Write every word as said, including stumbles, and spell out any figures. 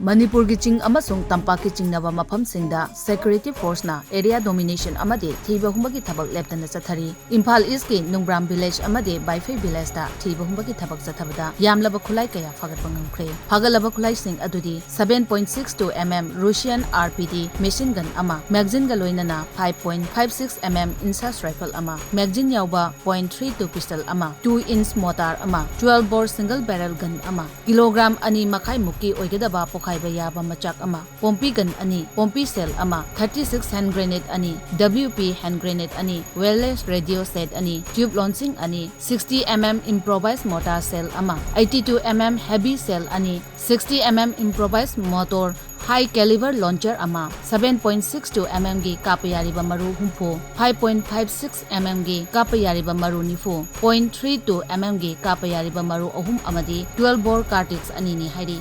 ꯃꯅꯤꯄꯨꯔꯒꯤ ꯆꯤꯡ ꯑꯃꯁꯨꯡ ꯇꯝꯄꯥꯛꯀꯤ ꯆꯤꯡꯅꯕ ꯃꯐꯝꯁꯤꯡꯗ security forceꯅ area domination ꯑꯃꯗꯤ ꯊꯤꯕ ꯍꯨꯝꯕꯒꯤ ꯊꯕꯛ ꯂꯦꯞꯇꯅ ꯆꯠꯊꯔꯤ꯫ ꯏꯝꯐꯥꯜ ꯏꯁꯀꯤ ꯅꯨꯡꯕ꯭ꯔꯥꯝ village ꯑꯃꯗꯤ ꯕꯥꯏꯐꯩ villageꯇ ꯊꯤꯕ ꯍꯨꯝꯕꯒꯤ ꯊꯕꯛ ꯆꯠꯊꯕꯗ ꯌꯥꯝꯂꯕ ꯈꯨꯠꯂꯥꯏ ꯀꯌꯥ ꯐꯥꯒꯠꯄ ꯉꯝꯈ꯭ꯔꯦ꯫ ꯐꯥꯒꯠꯂꯕ ꯈꯨꯠꯂꯥꯏꯁꯤꯡ ꯑꯗꯨꯗꯤ seven point six two M M Russian R P D machine gun ꯑꯃ, magazineꯒ ꯂꯣꯏꯅꯅ five point five six M M INSAS rifle ꯑꯃ, magazine ꯌꯥꯎꯕ point three two pistol ꯑꯃ, two inch mortar ꯑꯃ, twelve bore single barrel gun ꯑꯃ, kilogram ꯑꯅꯤ ꯃꯈꯥꯏ ꯃꯨꯛꯀꯤ ꯑꯣꯏꯒꯗꯕ ꯄꯣꯈꯥꯏꯕ ꯌꯥꯕ ꯃꯆꯥꯛ ꯑꯃ, ꯄꯣꯝꯄꯤ gun ꯑꯅꯤ, ꯄꯣꯝꯄꯤ shell ꯑꯃ, thirty six hand grenade ꯑꯅꯤ, W P hand grenade ꯑꯅꯤ, wireless radio set ꯑꯅꯤ, tube launching ꯑꯅꯤ, sixty M M improvised mortar shell ꯑꯃ, eighty two M M heavy shell ꯑꯅꯤ, sixty M M improvised mortar high caliber launcher ꯑꯃ, seven point six two M M ꯒꯤ ꯀꯥꯞꯄ ꯌꯥꯔꯤꯕ ꯃꯔꯨ ꯍꯨꯝꯐꯨ, five point five six M M ꯒꯤ ꯀꯥꯞꯄ ꯌꯥꯔꯤꯕ ꯃꯔꯨ ꯅꯤꯐꯨ, point three two M M ꯒꯤ ꯀꯥꯞꯄ ꯌꯥꯔꯤꯕ ꯃꯔꯨ ꯑꯍꯨꯝ ꯑꯃꯗꯤ twelve bore cartridge ꯑꯅꯤꯅꯤ ꯍꯥꯏꯔꯤ꯫